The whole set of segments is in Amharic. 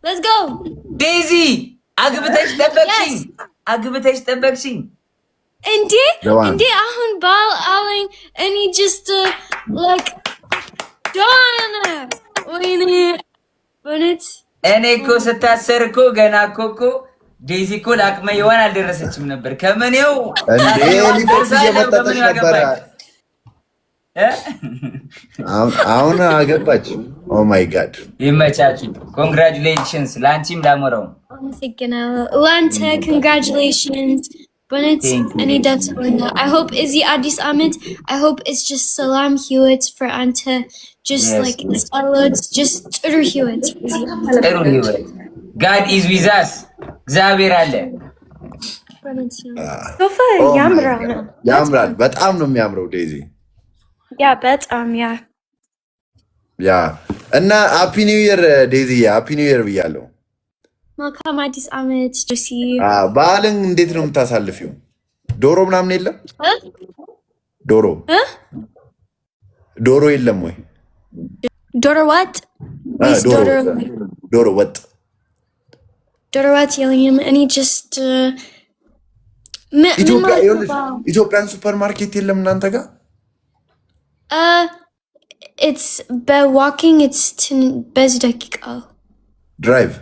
Let's go. ዴዚ፣ አግብተሽ ጠበቅሽኝ፣ አግብተሽ ጠበቅሽኝ። እንዴ እንዴ፣ አሁን ባል አለኝ እኔ፣ just like done። ወይኔ በእውነት። እኔ እኮ ስታሰር እኮ ገና እኮ ዴዚ እኮ ለአቅመ ሔዋን አልደረሰችም ነበር። ከምኔው እንዴ ሊፖርት እየመጠጠች ነበረ። አሁን አገባች። Oh my God. ይመቻችሁ። Congratulations ለአንቺም ላሞራው። አመሰግናለሁ። ለአንተ congratulations። በእውነት እኔ ደስ ብሎኛል። I hope እዚህ አዲስ ዓመት፣ I hope it's just ሰላም ህይወት for አንተ፣ just like ጸሎት፣ just ጥሩ ህይወት። ጥሩ ህይወት። God is with us። እግዚአብሔር አለ። ሶፋ ያምራል ነው። ያምራል። በጣም ነው የሚያምረው ዴዚ። Yeah፣ በጣም፣ yeah። Yeah፣ እና happy new year ዴዚ፣ happy new year ብያለሁ። መልካም አዲስ ዓመት ጆሲ። በዓልን እንዴት ነው የምታሳልፊው? ዶሮ ምናምን የለም? ዶሮ ዶሮ የለም ወይ? ዶሮ ወጥ? ዶሮ ወጥ። ዶሮ ወጥ የለኝም። እኔ just Ethiopian ሱፐር ማርኬት የለም እናንተ ጋር? It's በ walking it's ብዙ ደቂቃ። Drive?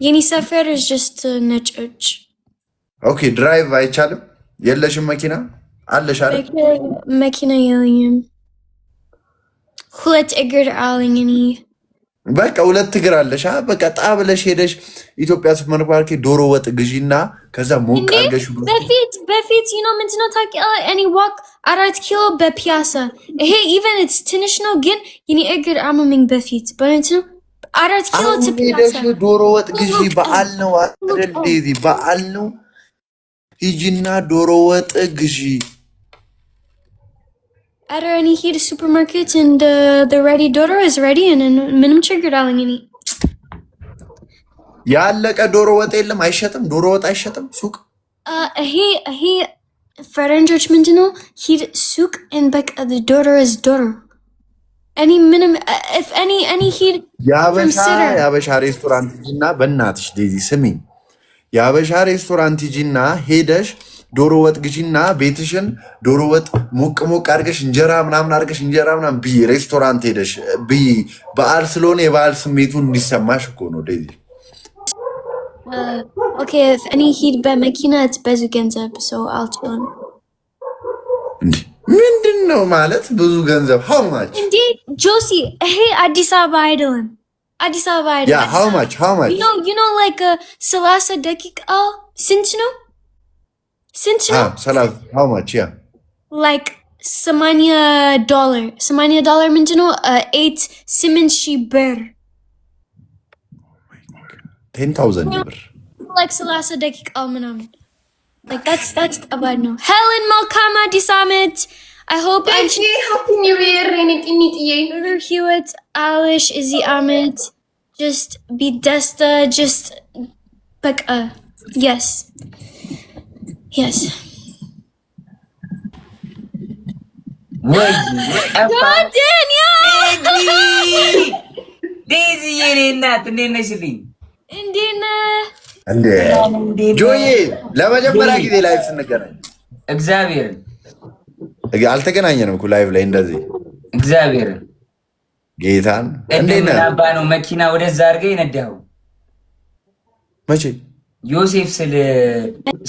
የኔ ሰፈር is just ነጮች። Okay፣ drive አይቻልም። የለሽም? መኪና አለሽ አይደል? መኪና የለኝም። ሁለት እግር አለኝ እኔ። በቃ ሁለት እግር አለሽ። በቃ ጣ ብለሽ ሄደሽ ኢትዮጵያ ሱፐር ማርኬት ዶሮ ወጥ ግዢና ከዛ ሞቅ አድርገሽ። በፊት በፊት ምንድን ነው ታውቂያለሽ? እኔ walk 4 ኪሎ በፒያሳ፣ ይሄ even it's ትንሽ ነው፣ ግን የኔ እግር አመመኝ በፊት፣ በእውነት ነው። 4 ኪሎ። አሁን ሄደሽ ዶሮ ወጥ ግዢ። በዓል ነው አይደል? ዴዚ፣ በዓል ነው። ሂጂና ዶሮ ወጥ ግዢ። ኧረ እኔ ሂድ ሱፐርማርኬት and the ready ዶሮ is ready and ምንም ችግር አለኝ እኔ። ያለቀ ዶሮ ወጥ የለም? አይሸጥም? ዶሮ ወጥ አይሸጥም ሱቅ? ይሄ ፈረንጆች ምንድን ነው፣ ሂድ ሱቅ and በቃ the ዶሮ is ዶሮ። እኔ ምንም if እኔ ሂድ የአበሻ ሬስቶራንት ሂጂና፣ በእናትሽ ዴዚ ስሚኝ፣ የአበሻ ሬስቶራንት ሂጂና ሄደሽ ዶሮ ወጥ ግዢና ቤትሽን ዶሮ ወጥ ሞቅ ሞቅ አድርገሽ፣ እንጀራ ምናምን አድርገሽ፣ እንጀራ ምናምን ብይ። ሬስቶራንት ሄደሽ ብይ። በዓል ስለሆነ የበዓል ስሜቱን እንዲሰማሽ እኮ ነው ዴዚ። Okay፣ እኔ ሂድ በመኪና ብዙ ገንዘብ፣ so አልችልም። እንዲህ ምንድን ነው ማለት ብዙ ገንዘብ? How much? እንዴ ጆሲ፣ ይሄ አዲስ አበባ አይደለም። አዲስ አበባ አይደለም። Yeah, how much? How much? Like 30 ደቂቃ ስንት ነው? ስንት ነው? 30፣ how much? Yeah. Like $80። $80 ምንድን ነው? 8 8,000 ብር። 10,000 ብር። Like 30 ደቂቃ ምናምን፣ like that's ከባድ ነው። ሄለን፣ መልካም አዲስ ዓመት። I hope አንቺ Happy new year የኔ ጢኒጥዬ። ጥሩ ህይወት አለሽ እዚህ ዓመት። Just be ደስታ፣ just በቃ yes. ወይ! ዳንያ! ዴዚ የኔ እናት፣ እንዴት ነሽልኝ? እንዴት ነህ? እንዴ ጆዬ፣ ለመጀመሪያ ጊዜ live ስንገናኝ። እግዚአብሔርን። አልተገናኘንም እኮ live ላይ እንደዚህ። እግዚአብሔርን። ጌታን፣ እንዴት ነህ? አባ ነው መኪና ወደዛ አድርገህ የነዳኸው። መቼ? ዮሴፍ ስል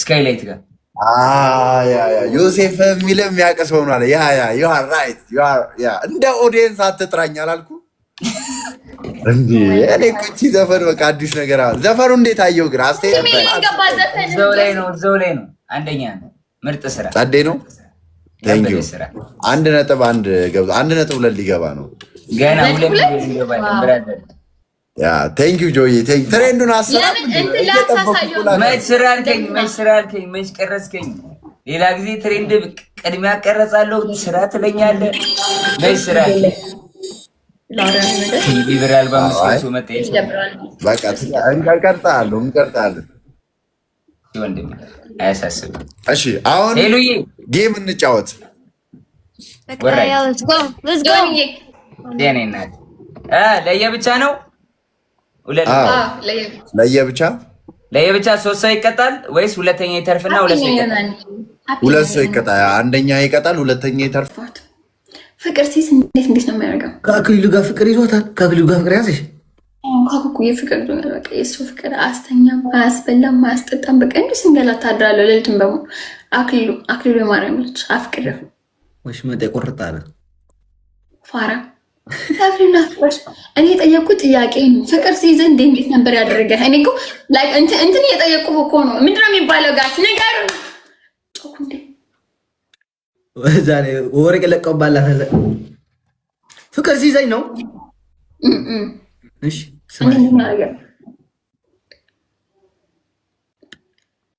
ስካይላይት ጋር። Yeah፣ ዮሴፍ የሚል የሚያውቅ ሰው ነው አለ። Yeah, you are right። Yeah፣ እንደ audience አትጥራኝ አላልኩ እንዴ? እኔ እኮ እቺ ዘፈን በቃ አዲስ ነገር አለ። ዘፈኑ እንዴት አየው ግን አስተያየት? እዛው ላይ ነው፣ እዛው ላይ ነው። አንደኛ ነው። ምርጥ ስራ። ጸዴ ነው። Thank you። 1.1 ገብቶ 1.2 ሊገባ ነው። ገና 2 ሚሊዮን ይገባል brother። Yeah, thank you ጆዬ። Thank trend ኡን አሰራም። መች ስራ አልከኝ? መች ስራ አልከኝ? መች ቀረጽከኝ? ሌላ ጊዜ trend ቅድሚያ ቀረጻለሁ፣ ስራ ትለኛለህ። መች ስራ አልከኝ? ብር አልባ 500 መጣ። በቃ እንቀርጻለን፣ እንቀርጻለን። ወንድሜ አያሳስብም። እሺ፣ አሁን ሄሉዬ game እንጫወት። Let's go. የኔ እናት፣ ለየብቻ ነው። ለየብቻ ለየብቻ ሶስት ሰው ይቀጣል ወይስ ሁለተኛ ይተርፍና ሁለት ሰው ይቀጣል? ሁለት ሰው ይቀጣል። አንደኛ ይቀጣል፣ ሁለተኛ ይተርፋል። ፍቅር ሲስ እንዴት እንዴት ነው የሚያደርገው? ከአክሊሉ ጋር ፍቅር ይዞታል። ከአክሊሉ ጋር ፍቅር ያዘሽ? ከኩኩዬ ፍቅር ይዞኛል። በቃ የእሱ ፍቅር አያስተኛም፣ አያስበላም፣ አያስጠጣም። በቃ እንዲሁ ስንገላታ አድራለሁ ሌሊቱን በሙሉ። አክሊሉ አክሊሉ የማርያም ልጅ አፍቅሬው ወሽመጤ ቁርጥ አለ ፋራ አክሊሉ አፍቅሮሽ። እኔ የጠየቅኩት ጥያቄ ነው። ፍቅር ሲይዘህ እንዴት እንዴት ነበር ያደረገ? እኔ እኮ like እንትን እየጠየቅኩህ እኮ ነው። ምንድን ነው የሚባለው? Guys ንገሩን። ጮኩ እንዴ? ዛሬ ወርቅ ለቀውባላት ፍቅር ሲይዘኝ ነው። እሺ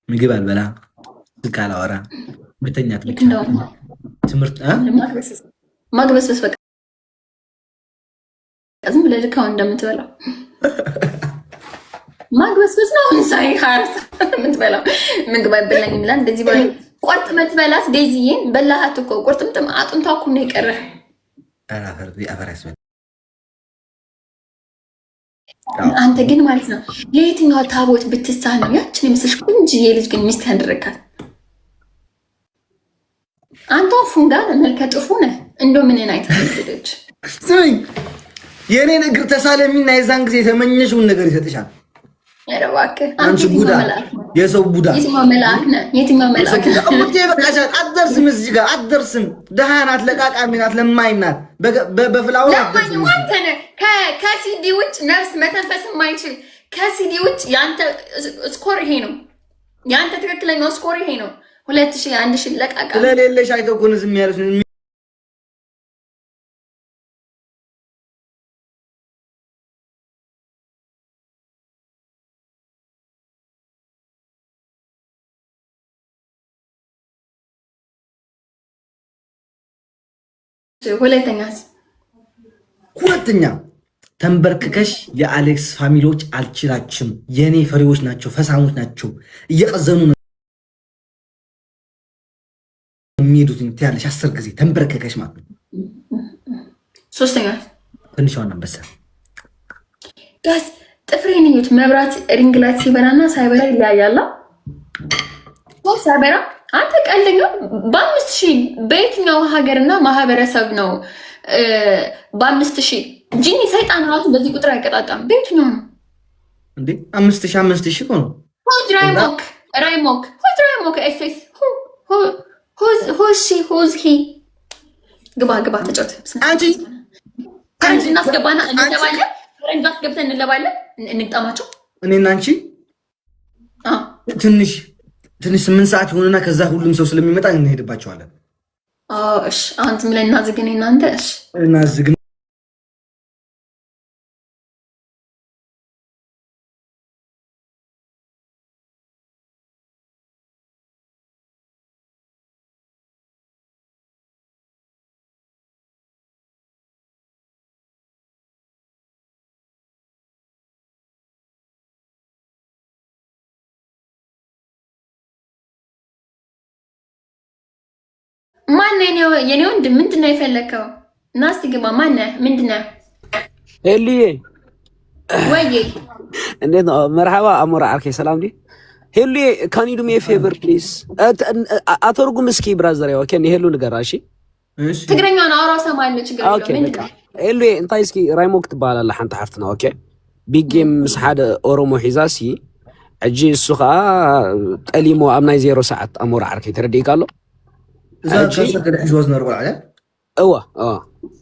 ምግብ አልበላ፣ ስልክ አላወራ፣ መተኛት ብቻ፣ ትምህርት ማግበስበስ በቃ ዝም ብለህ ልክ አሁን እንደምትበላው ማግበስበስ ነው። አሁን ሳይ የምትበላው ምግብ አይበላኝም ብላ እንደዚህ በ ቆርጥመት በላት። ዴዚዬን በላሃት እኮ ቁርጥምጥም አጥንቷ እኮ ነው የቀረህ። አንተ ግን ማለት ነው ለየትኛው ታቦት ብትሳ ነው ያችን የመሰለሽ ቆንጅዬ ልጅ ግን ሚስት ያደረካት? አንተ ፉንጋ መልከ ጥፉ ነህ። እንደው ምንን አይተህ ልጅ ስሚኝ፣ የእኔን እግር ተሳለሚና የዛን ጊዜ የተመኘሽውን ነገር ይሰጥሻል። ኧረ እባክህ አንቺ ቡዳ፣ የሰው ቡዳ፣ የትኛው መልአክ ነህ? የትኛው መልአክ ነህ? ይበቃሻል። አትደርስም፣ እዚህ ጋር አትደርስም። ደሃ ናት፣ ለቃቃሚ ናት፣ ለማኝ ናት። በ flower ለማኝ አንተ ነህ። ከሲዲ ውጭ ነፍስ መተንፈስ የማይችል ከሲዲ ውጭ የአንተ score ይሄ ነው። የአንተ ትክክለኛው score ይሄ ነው። 2000 1000 ለቃቃ ስለሌለሽ አይተው እኮ ነው ዝም ያሉት። ሁለተኛስ? ሁለተኛ ተንበርክከሽ የአሌክስ family ዎች አልችላችም፣ የእኔ ፈሪዎች ናቸው፣ ፈሳሞች ናቸው፣ እየቀዘኑ ነው የሚሄዱት ትያለሽ። 10 ጊዜ ተንበርክከሽ ማለት ነው። ሶስተኛ ትንሿን አንበሳ Guys ጥፍሬን እዩት። መብራት ring light ሲበራና ሳይበራ ይለያያል። ሳይበራ አንተ ቀልደኛ። በ5000 በየትኛው ሀገርና ማህበረሰብ ነው በ5000 ጂኒ ሰይጣን ራሱ በዚህ ቁጥር አይቀጣጣም። በየትኛው ነው እንዴ? 5000 5000 እኮ ነው። Who's ራይሞክ ራይሞክ who's ራይሞክ ኤስኤስ who's she who's he ግባ ግባ ተጫወት። አንቺ ፈረንጅ እናስገባና እንለባለን። ፈረንጅ አስገብተን እንለባለን። እንግጠማቸው። እኔና አንቺ ትንሽ ትንሽ 8 ሰዓት ይሆንና ከዛ ሁሉም ሰው ስለሚመጣ እንሄድባቸዋለን። እሺ አሁን ዝም ብለን እናዝግን። እናንተ እሺ እናዝግን። ማነህ የኔ ወንድም? ምንድን ነው የፈለከው? እና እስኪ ግባ። ማነህ? ምንድን ነው? ሄሉዬ ወይዬ እንዴት ነው? መርሓባ ኣሞራ ዓርከይ ሰላም ዲ ሄሉዬ can you do me favor please ኣተርጉም እስኪ brother okay ንሄሉ ንገራ እሺ ትግርኛ ነው አውራው ሰማለሁ። ችግር የለውም። ምንድን ነው ሄሉዬ እንታይ እስኪ ራይሞክ ትበሃል ኣላ ሓንቲ ሓፍትና okay big game ምስ ሓደ ኦሮሞ ሒዛ ሲ ሕጂ እሱ ከዓ ጠሊሞ ኣብ ናይ 0 ሰዓት ኣሞራ ዓርከይ ተረዲእካ ኣሎ እዛ ካሰር ገለ ሒዝዎ ዝነበረ ቆልዓ እዋ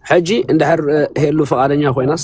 ሕጂ እንድሕር ሄሉ ፈቃደኛ ኮይናስ